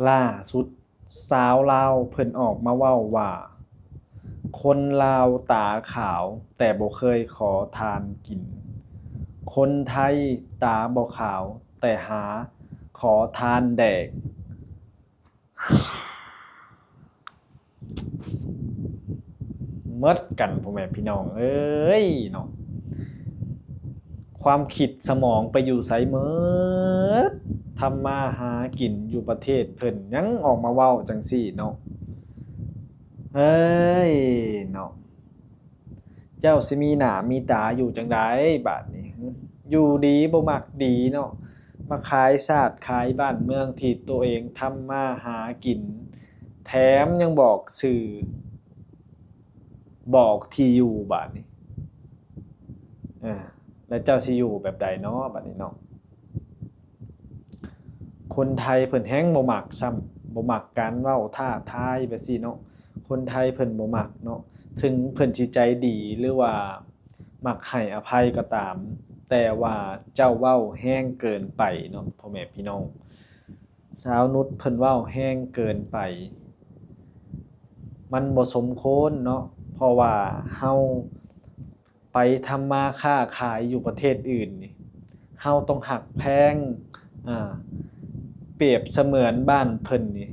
ລ່າສຸດຊາວລາວເພິ່ນອອກມາເວົ້າວ່າ ຄົນລາວຕາຂາວແຕ່ບໍ່ເຄີຍຂໍທານກິນ, ຄົນໄທຕາບໍ່ຂາວແຕ່ຫາຂໍທານແດກ. ໝົດກັນພໍ່ແມ່ພີ່ນ້ອງເອີຍເນາະ, ຄວາມຄິດສະໝອງໄປຢູ່ໃສໝົດ? ທຳມາຫາກິນຢູ່ປະເທດເພິ່ນຍັງອອກມາເວົ້າຈັ່ງຊີ້ເນາະ. ເອີຍເນາະ, ເຈົ້າຊິມີໜ້າມີຕາຢູ່ຈັ່ງໃດບາດນີ້? ຢູ່ດີບໍ່ມັກດີເນາະ, ມາຂາຍຊາດຂາຍບ້ານເມືອງທີ່ໂຕເອງທຳມາຫາກິນ, ແຖມຍັງບອກຊື່ ບອກທີ່ຢູ່ບາດນີ້. ເອີ ແລ້ວເຈົ້າຊິຢູ່ແບບໃດເນາະບາດນີ້ເນາະ? ຄົນໄທເພິ່ນແຮງບໍ່ມັກຊ້ຳ, ບໍ່ມັກການເວົ້າທ້າທາຍແບບຊີ້ເນາະ. ຄົນໄທເພິ່ນບໍ່ມັກເນາະ, ເຖິງເພິ່ນຊິໃຈດີ ຫຼືວ່າມັກໃຫ້ອະໄພກໍຕາມ, ແຕ່ວ່າເຈົ້າເວົ້າແຮງເກີນໄປເນາະ ພໍ່ແມ່ພີ່ນ້ອງ. ຊາວນຸດເພິ່ນເວົ້າແຮງເກີນໄປ, ມັນບໍ່ສົມຄວນເນາະ, ເພາະວ່າເຮົາໄປທຳມາຄ້າຂາຍຢູ່ປະເທດອື່ນນີ້ ເຮົາຕ້ອງຮັກແພງ, ອາ ປຽບສະເໝືອນບ້ານເພິ່ນນີ້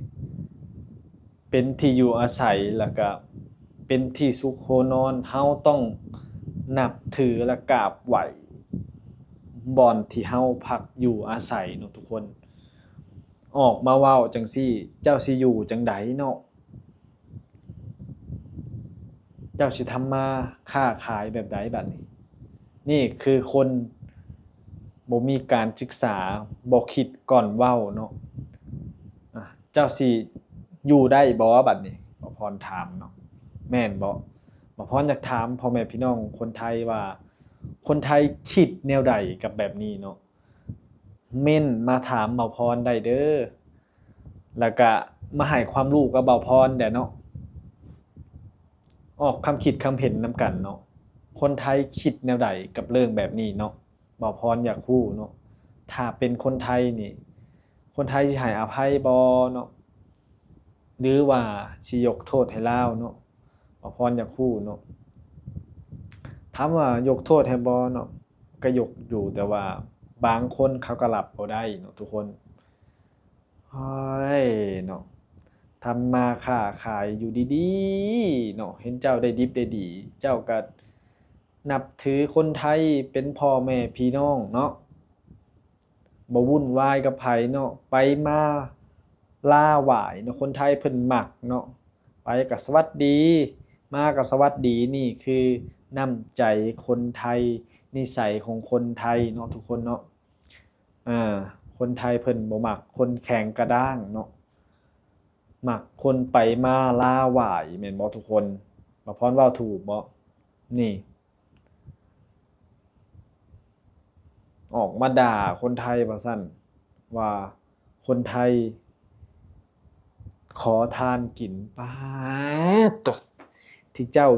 ເປັນທີ່ຢູ່ອາໄສ ແລ້ວກະເປັນທີ່ສຸກໂຮນອນ, ເຮົາຕ້ອງນັບຖື ແລະ ກາບໄຫວ້ບ່ອນທີ່ເຮົາພັກຢູ່ອາໄສເນາະທຸກຄົນ. ອອກມາເວົ້າຈັ່ງຊີ້ ເຈົ້າຊິຢູ່ຈັ່ງໃດເນາະ? ເຈົ້າຊິທຳມາຄ້າຂາຍແບບໃດບາດນີ້? ນີ້ຄືຄົນບໍ່ມີການສຶກສາ, ບໍ່ຄິດກ່ອນເວົ້າເນາະ. ອາ ເຈົ້າຊິຢູ່ໄດ້ບໍ່ບາດນີ້? ບ່າວພອນຖາມເນາະ, ແມ່ນບໍ່? ບ່າວພອນຢາກຖາມພໍ່ແມ່ພີ່ນ້ອງຄົນໄທວ່າ ຄົນໄທຄິດແນວໃດກັບແບບນີ້ເນາະ? ເມັ້ນມາຖາມບ່າວພອນໄດ້ເດີ້, ແລ້ວກະມາໃຫ້ຄວາມຮູ້ກັບບ່າວພອນແດ່ເນາະ, ອອກຄຳຄິດຄຳເຫັນນຳກັນເນາະ. ຄົນໄທຄິດແນວໃດກັບເລື່ອງແບບນີ້ເນາະ? ບ່າວພອນຢາກຮູ້ເນາະ, ຖ້າເປັນຄົນໄທນີ້ ຄົນໄທຊິໃຫ້ອະໄພບໍ່ເນາະ ຫຼືວ່າຊິຍົກໂທດໃຫ້ລາວເນາະ? ບ່າວພອນຢາກຮູ້ເນາະ. ຖາມວ່າຍົກໂທດໃຫ້ບໍ່ເນາະ? ກໍຍົກຢູ່, ແຕ່ວ່າບາງຄົນເຂົາກໍຮັບບໍ່ໄດ້ເນາະທຸກຄົນ. ໂອ້ຍເນາະ, ທຳມາຄ້າຂາຍຢູ່ດີໆເນາະ, ເຫັນເຈົ້າໄດ້ດິບໄດ້ດີ ເຈົ້າກໍນັບຖືຄົນໄທເປັນພໍ່ແມ່ພີ່ນ້ອງເນາະ, ບໍ່ວຸ່ນວາຍກັບໃຜເນາະ, ໄປມາລາຫວາຍເນາະ, ຄົນໄທເພິ່ນມັກເນາະ, ໄປກໍສະຫວັດດີ ມາກໍສະຫວັດດີ. ນີ້ຄືນ້ຳໃຈຄົນໄທ, ນິໄສຂອງຄົນໄທເນາະທຸກຄົນເນາະ. ອາ ຄົນໄທເພິ່ນບໍ່ມັກຄົນແຂງກະດ້າງເນາະ, ມັກຄົນໄປມາລາຫວາຍ ແມ່ນບໍ່ທຸກຄົນ? ບ່າວພອນເວົ້າຖືກບໍ່? ນີ້ ອອກມາດ່າຄົນໄທວ່າຊັ້ນ, ວ່າຄົນໄທຂໍທານກິນ. ປາດໂທ້ ທີ່ເຈົ້າ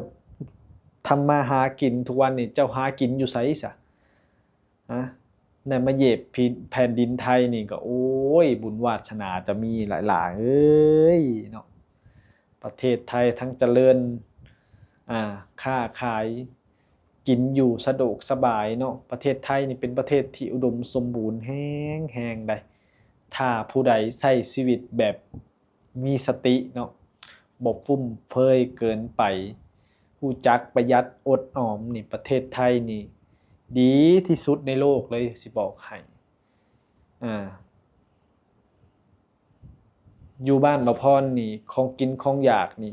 ທຳມາຫາກິນທຸກວັນນີ້ ເຈົ້າຫາກິນຢູ່ໃສຊະ? ຮະ ໄດ້ມາເຫຍບແຜ່ນດິນໄທນີ້ກໍ ໂອ້ຍ ບຸນວາດສະໜາຈະມີຫຼາຍໆເອີຍເນາະ. ປະເທດໄທທັງຈະເລີນ ອາ ຄ້າຂາຍ ກິນຢູ່ສະດວກສະບາຍເນາະ. ປະເທດໄທນີ້ເປັນປະເທດທີ່ອຸດົມສົມບູນແຮງໆໃດ໋ ຖ້າຜູ້ໃດໃຊ້ຊີວິດແບບ ມີສະຕິເນາະ, ບໍ່ຟຸ້ມເຟືອຍເກີນໄປ, ຮູ້ຈັກປະຢັດອົດອອມນີ້ ປະເທດໄທນີ້ດີທີ່ສຸດໃນໂລກເລີຍ ຊິບອກໃຫ້. ອາ ຢູ່ບ້ານບ່າວພອນນີ້ ຂອງກິນຂອງຢາກນີ້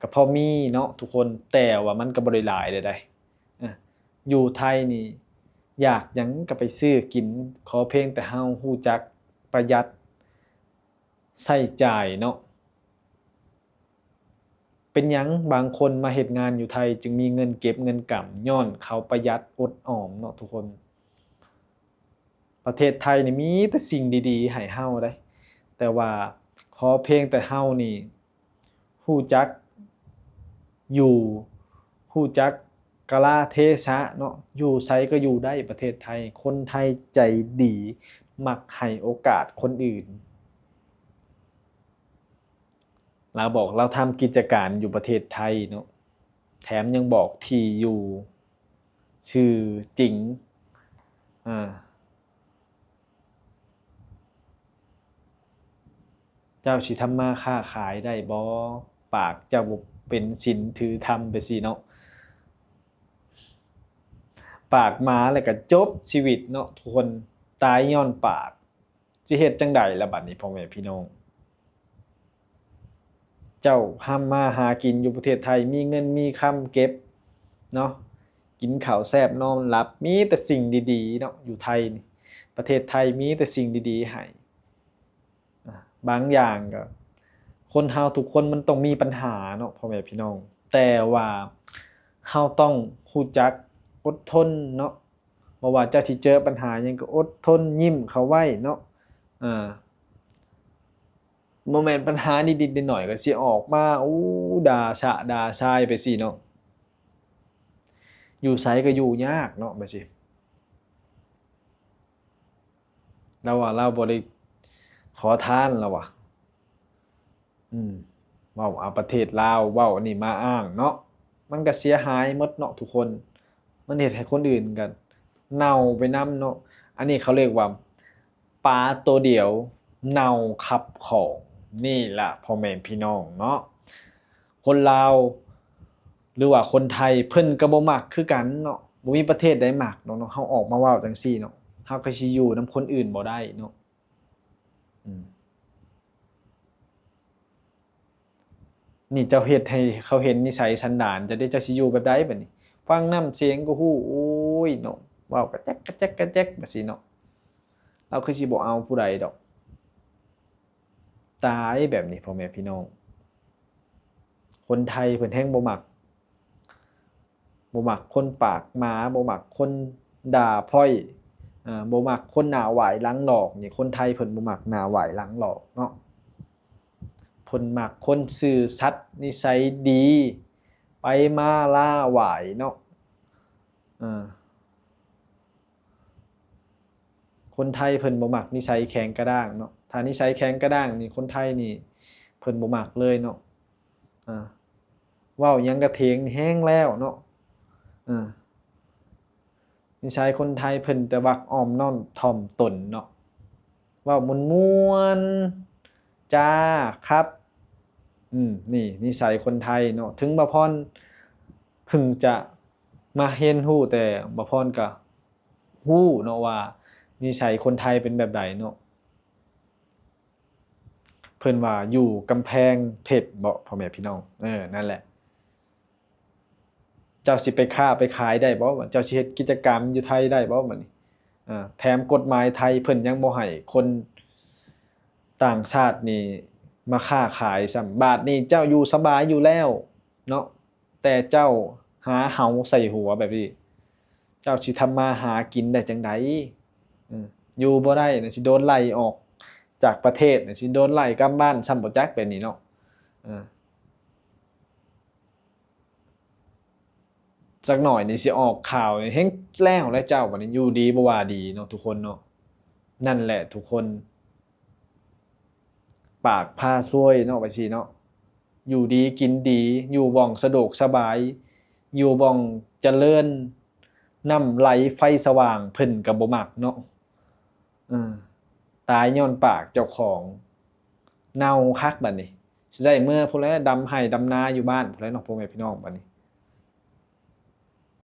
ກໍພໍມີເນາະທຸກຄົນ, ແຕ່ວ່າມັນກໍບໍ່ໄດ້ຫຼາຍໃດ໋. ອາ ຢູ່ໄທນີ້ ຢາກຫຍັງກໍໄປຊື້ກິນ, ຂໍພຽງແຕ່ເຮົາຮູ້ຈັກປະຢັດ ໃຊ້ຈ່າຍເນາະ. ເປັນຫຍັງບາງຄົນມາເຮັດງານຢູ່ໄທຈຶ່ງມີເງິນເກັບເງິນກຳ? ຍ້ອນເຂົາປະຢັດອົດອອມເນາະທຸກຄົນ. ປະເທດໄທນີ້ມີແຕ່ສິ່ງດີໆໃຫ້ເຮົາເດ້, ແຕ່ວ່າຂໍພຽງແຕ່ເຮົານີ້ຮູ້ຈັກຢູ່ ຮູ້ຈັກກາລະເທສະເນາະ, ຢູ່ໃສກໍຢູ່ໄດ້ປະເທດໄທ. ຄົນໄທໃຈດີ, ມັກໃຫ້ໂອກາດຄົນອື່ນ. ລາວບອກລາວທຳກິດຈະການຢູ່ປະເທດໄທເນາະ ແຖມຍັງບອກທີ່ຢູ່ ຊື່ຈິງ ອາ ເຈົ້າຊິທຳມາຄ້າຂາຍໄດ້ບໍ່? ປາກເຈົ້າບໍ່ເປັນສິນຖືທຳໄປຊີ້ເນາະ. ປາກໝາແລ້ວກໍຈົບຊີວິດເນາະທຸກຄົນ, ຕາຍຍ້ອນປາກ. ຊິເຮັດຈັ່ງໃດລະບັດນີ້ພໍ່ແມ່ພີ່ນ້ອງ? ເຈົ້າທຳມາຫາກິນຢູ່ປະເທດໄທ ມີເງິນມີຄຳເກັບເນາະ, ກິນເຂົ້າແຊບນອນຫຼັບ, ມີແຕ່ສິ່ງດີໆເນາະ ຢູ່ໄທນີ້ ປະເທດໄທມີແຕ່ສິ່ງດີໆໃຫ້. ອາ ບາງຢ່າງກໍ ຄົນເຮົາທຸກຄົນມັນຕ້ອງມີບັນຫາເນາະ ພໍ່ແມ່ພີ່ນ້ອງ, ແຕ່ວ່າເຮົາຕ້ອງຮູ້ຈັກອົດທົນເນາະ. ບໍ່ວ່າເຈົ້າຊິເຈີບັນຫາຫຍັງກໍອົດທົນ, ຍິ້ມເຂົ້າໄວ້ເນາະ. ອາ ບໍ່ແມ່ນບັນຫານິດໆໜ້ອຍໆກໍຊິອອກມາ ໂອ້ ດ່າຊະດ່າຊາຍໄປຊີ້ເນາະ. ຢູ່ໃສກໍຢູ່ຍາກເນາະ ແບບຊີ້. ລາວວ່າລາວບໍ່ໄດ້ຂໍທານ ລາວວ່າ. ອືມ ເວົ້າເອົາປະເທດລາວ ເວົ້າອັນນີ້ມາອ້າງເນາະ, ມັນກະເສຍຫາຍໝົດເນາະທຸກຄົນ, ມັນເຮັດໃຫ້ຄົນອື່ນກະເນົ່າໄປນຳເນາະ. ອັນນີ້ເຂົາເອີ້ນວ່າປາໂຕດຽວເນົ່າຄັບຂອງ ນີ້ລະພໍ່ແມ່ພີ່ນ້ອງເນາະ. ຄົນລາວ ຫຼືວ່າຄົນໄທ ເພິ່ນກະບໍ່ມັກຄືກັນເນາະ, ບໍ່ມີປະເທດໃດມັກດອກເນາະ. ເຮົາອອກມາເວົ້າຈັ່ງຊີ້ເນາະ ເຮົາກະຊິຢູ່ນຳຄົນອື່ນບໍ່ໄດ້ເນາະ. ອືມ ນີ້ເຈົ້າເຮັດໃຫ້ເຂົາເຫັນນິໄສສັນດານເຈົ້າເດ້, ເຈົ້າຊິຢູ່ແບບໃດບາດນີ້? ຟັງນ້ຳສຽງກໍຮູ້ ໂອ້ຍເນາະ, ເວົ້າກະແຈກກະແຈກກະແຈກແບບຊີ້ເນາະ. ລາວຄືຊິບໍ່ເອົາຜູ້ໃດດອກ. ຕາຍແບບນີ້ພໍ່ແມ່ພີ່ນ້ອງ, ຄົນໄທເພິ່ນແຮງບໍ່ມັກ ບໍ່ມັກຄົນປາກໝາ, ບໍ່ມັກຄົນດ່າພ້ອຍ, ເອີ ບໍ່ມັກຄົນໜ້າຫວາຍຫຼັງຫຼອກ. ນີ້ຄົນໄທເພິ່ນບໍ່ມັກໜ້າຫວາຍຫຼັງຫຼອກເນາະ, ເພິ່ນມັກຄົນຊື່ສັດ ນິໄສດີ ໄປມາລາຫວາຍເນາະ. ເອີ ຄົນໄທເພິ່ນບໍ່ມັກນິໄສແຂງກະດ້າງເນາະ, ຖ້ານິໄສແຂງກະດ້າງນີ້ ຄົນໄທນີ້ເພິ່ນບໍ່ມັກເລີຍເນາະ. ອາ ເວົ້າຫຍັງກະຖຽງແຮງແລ້ວເນາະ. ອາ ນິໄສຄົນໄທເພິ່ນແຕ່ມັກອ່ອນນ້ອມຖ່ອມຕົນເນາະ, ເວົ້າມ່ວນໆ ຈ້າຄັບ. ອືມ ນີ້ນິໄສຄົນໄທເນາະ, ເຖິງບ່າວພອນເພິ່ງຈະມາຮຽນຮູ້, ແຕ່ບ່າວພອນກະຮູ້ເນາະວ່ານິໄສຄົນໄທເປັນແບບໃດເນາະ. ເພິ່ນວ່າຢູ່ກຳແພງເພັດເບາະ ພໍ່ແມ່ພີ່ນ້ອງ. ເອີ ນັ້ນແຫຼະ. ເຈົ້າຊິໄປຄ້າໄປຂາຍໄດ້ບໍ່? ເຈົ້າຊິເຮັດກິດຈະກຳຢູ່ໄທໄດ້ບໍ່ບັດນີ້? ເອີ ແຖມກົດໝາຍໄທເພິ່ນຍັງບໍ່ໃຫ້ຄົນຕ່າງຊາດນີ້ມາຄ້າຂາຍຊ້ຳ. ບາດນີ້ເຈົ້າຢູ່ສະບາຍຢູ່ແລ້ວເນາະ, ແຕ່ເຈົ້າຫາເຫົາໃສ່ຫົວແບບນີ້ ເຈົ້າຊິທຳມາຫາກິນໄດ້ຈັ່ງໃດ? ເອີ ຢູ່ບໍ່ໄດ້ນະ, ຊິໂດນໄລ່ອອກຈາກປະເທດນະ, ຊິໂດນໄລ່ກັບບ້ານຊ້ຳບໍ່ຈັກແບບນີ້ເນາະ. ເອີ ຈັກໜ້ອຍນີ້ຊິອອກຂ່າວແຮງແລ້ວແຫຼະເຈົ້າ, ບັດນີ້ຢູ່ດີບໍ່ວ່າດີເນາະທຸກຄົນເນາະ. ນັ້ນແຫຼະທຸກຄົນ ປາກພາຊວຍເນາະ ວ່າຊີ້ເນາະ, ຢູ່ດີກິນດີ ຢູ່ບ່ອນສະດວກສະບາຍ ຢູ່ບ່ອນຈະເລີນ ນ້ຳໄຫຼໄຟສະຫວ່າງ ເພິ່ນກະບໍ່ມັກເນາະ. ເອີ ຕາຍຍ້ອນປາກເຈົ້າຂອງ ເນົ່າຄັກບາດນີ້. ຊິໄດ້ເມືອພຸ້ນແຫຼະ ດຳໄຮ່ດຳນາຢູ່ບ້ານພຸ້ນແຫຼະເນາະ ພໍ່ແມ່ພີ່ນ້ອງ. ບາດນີ້